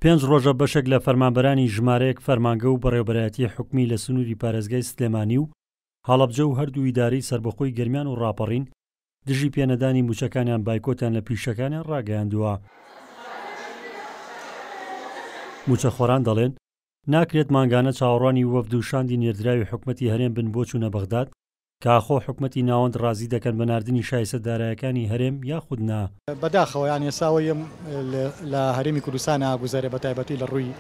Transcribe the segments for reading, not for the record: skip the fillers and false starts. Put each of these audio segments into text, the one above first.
پێنج ڕۆژە بەشێک لە فەرمانبەرانی ژمارەیەک فەرمانگە و بەڕێوەبەرایەتی حکومی لە سنووری پارێزگای سلێمانی و هەڵەبجە و هەردوو ئیدارەی سەربەخۆی گەرمیان و ڕاپەڕین دژی پێنەدانی مووچەکانیان بایکۆتیان لە پیشەکانیان ڕاگەیاندووە. مووچەخۆران دەڵێن، ناکرێت مانگانە چاوەڕوانی وەفد و شاندی نێردراوی حکومەتی هەرێم بن بۆ چوونە بەغداد، کە ئاخۆ حکومەتی ناوەند ڕازی دەکەن بە ناردنی شایستە دارایەکانی هەرێم یاخود نا؟ بەداخەوە یان ئێستا ئەوەی لە هەرێمی کوردستان ئاگوزەرێ بە تایبەتی لە ڕووی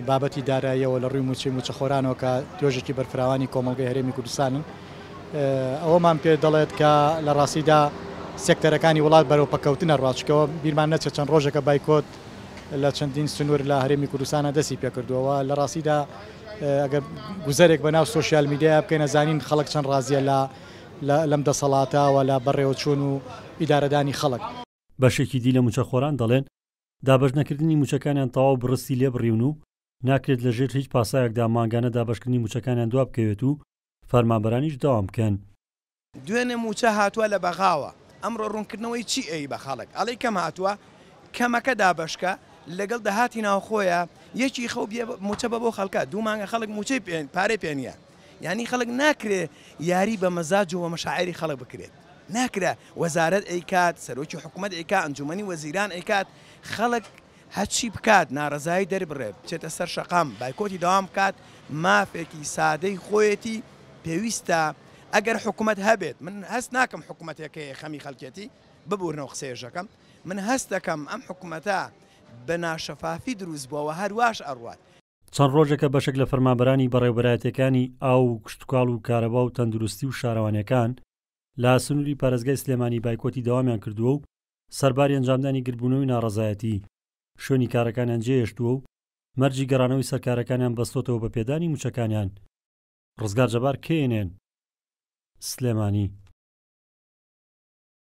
بابەتی داراییەوە لە ڕووی مووچەی مووچەخۆرانەوە کە توێژێکی بەرفراوانی کۆمەڵگەی هەرێمی کوردستانن ئەوەمان پێ دەڵێت کە لە ڕاستیدا سێکتەرەکانی وڵات بەرەو پەکەوتنە ڕوات چونکە بیرمان نەچێت چەند ڕۆژێکە بایکۆت لە چەندین سنوور لە هەرێمی کوردستانە دەستی پێکردووە و لە ڕاستیدا ئەگەر گوزەرێک بە ناو سۆشیال میدیایا بکەین ئەزانین خەڵک چەند ڕازیە لە لەم دەسەڵاتە و لە بەڕێوەچوون و ئیدارەدانی خەڵک. بەشێکی دی لە مووچەخۆران دەڵێن، دابەشنەکردنی مووچەکانیان تەواو بڕستی لێبڕیون و ناکرێت لەژێر هیچ پاساوێکدا مانگانە دابەشکردنی مووچەکانیان دوابکەوێت و فەرمانبەرانیش دەوام بکەن. دوێنێ مووچە هاتووە لە بەغاوە، ئەمڕۆ ڕوونکردنەوەی چی ئەی بە خەڵک؟ ئەڵێی کەم هاتووە؟ کەمەکە دابەشکە لەگەڵ داهاتی ناوخۆیە، یەکی خەو بیە مووچە بە بۆ خەڵکە، دوو مانگە خەڵک مووچەی پێ پارەی پێ نییە. یانی خەڵک ناکرێ یاری بە مەزاج و بە مەشاعیری خەڵک بکرێت. ناکرا وەزارەت ئەیکات، سەرۆکی حکومەت ئەیکا، ئەنجومەنی وەزیران ئەیکات، خەڵک هەرچی بکات نارەزایی دەربڕێت، بچێتە سەر شەقام، بایکۆتی دەوام بکات، مافێکی سادەی خۆیەتی، پێویستە ئەگەر حکومەت هەبێت، من هەست ناکەم حکومەتێک هەیە خەمی خەڵکێتی، ببورنەوە قسەیەش دەکەم، من هەست دەکەم ئەم حکومەتە بە ناشەفافی دروست بووە و هەرواش ئەڕوات. چەند ڕۆژێکە بەشێک لە فەرمانبەرانی بەڕێوەبەرایەتییەکانی ئاو و کشتوکاڵ و کارەبا و تەندروستی و شارەوانییەکان لە سنووری پارێزگای سلێمانی بایکۆتی دەوامیان کردووە و سەرباری ئەنجامدانی گردبوونەوەی ناڕەزایەتی شوێنی کارەکانیان جێهێشتووە و مەرجی گەڕانەوەی سەرکارەکانیان بەستۆتەوە بە پێدانی مووچەکانیان. ڕزگار جەبار، KNN، سلێمانی.